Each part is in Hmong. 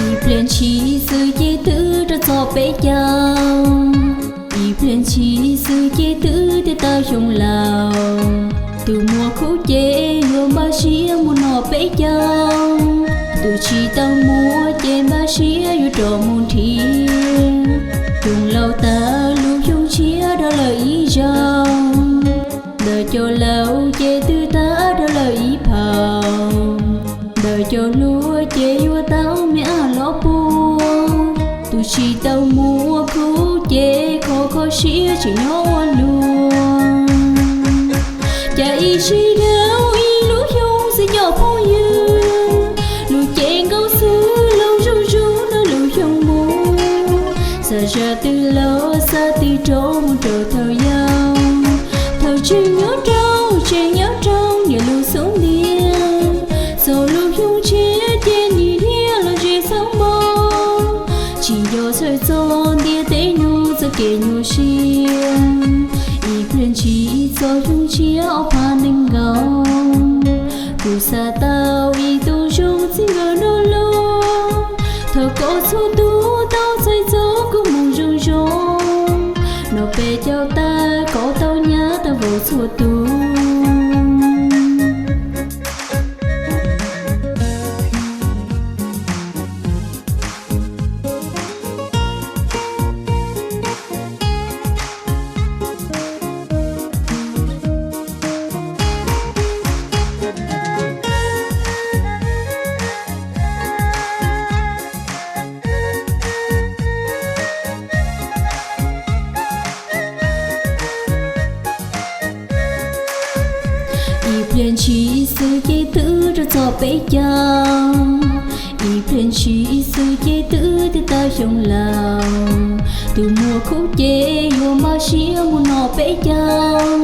Ib pliag ntshis xwb ces twb rau txog peb caug, ib pliag ntshis xwb ces twb tiav tawm xyoo laus. Tus muaj khub ces yuav npaj siab mus noj peb caug, tus tsis tau muaj ces npaj siab yuav rov mus nrhiav. Xyoo laus tas lub xyoo tshiab dhau lawm ib zaug, ntawm cov laus ces twb tag dhau lawm ib phaum, ntawm cov hluas ces yuav tau me ab los pua. Tus tsis tau muaj khub ces kho kho siab tseem nyob ua luaj. Cas ib sij dhau ib lub xyoo xwb cov phooj ywg, lub cev nkaus xwb laus zuj zus rau lub xyoo mus. Xav zaj twg laus xav twg rov mus rau thaum yau, thaum tseem nyob rau, tseem nyob rau niam lub xub ntiag. Txog lub xyoo tshiab ces nim niam los ze xab npau, tsis nco txhawj txog ntiaj teb no txoj kev nyuaj siab. Ib pliag ntshis txog xyoo tshiab ob phav nees nkaum, kuv xav tau ib tug zoo txij nkawm nrog luag. Thov koj txhua tus tau txhawj txog kuv mus zoo zoo, noj peb caug tag koj tau nyab tau vauv txhua tus. Ib pliag ntshis xwb ces twb rau txog peb caug, ib pliag ntshis xwb ces twb tiav tawm xyoo laus. Tus muaj khub ces yuav npaj siab mus noj peb caug,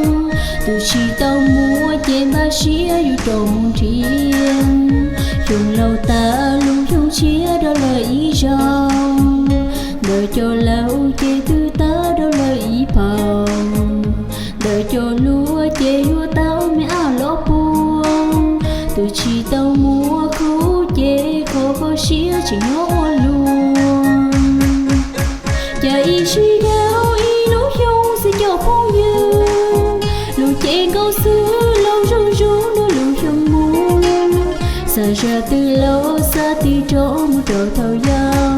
tus tsis tau muaj ces npaj siab yuav rov mus nrhiav. Xyoo laus tas lub xyoo tshiab dhau lawm ib zaug, ntawm cov laus ces twb tag dhau lawm ib phaum, ntawm cov hluas ces yuav tau me ab los pua. Tus tsis tau muaj khub ces kho kho siab tseem nyob ua luaj. Cas ib sij dhau ib lub xyoo xwb cov phooj ywg, lub cev nkaus xwb laus zuj zus rau lub xyoo mus. Xav zaj twg laus xav twg rov mus rau thaum yau,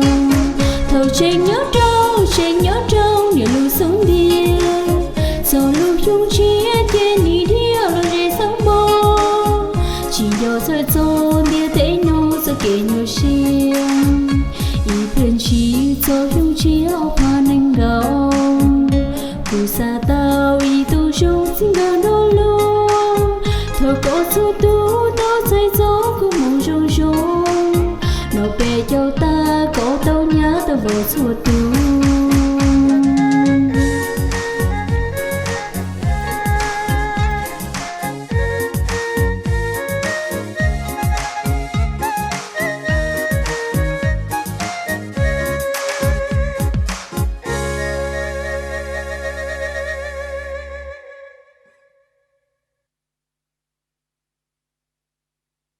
thaum tseem nyob rau, tseem nyob rau niam lub xub ntiag. Txog lub xyoo tshiab ces nim niam los ze xab npau, tsis nco txhawj txog ntiaj teb no txoj kev nyuaj siab. Ib pliag ntshis txog xyoo tshiab ob phav nees nkaum, kuv xav tau ib tug zoo txij nkawm nrog luag. Thov koj txhua tus tau txhawj txog kuv mus zoo zoo, noj peb caug tag koj tau nyab tau vauv txhua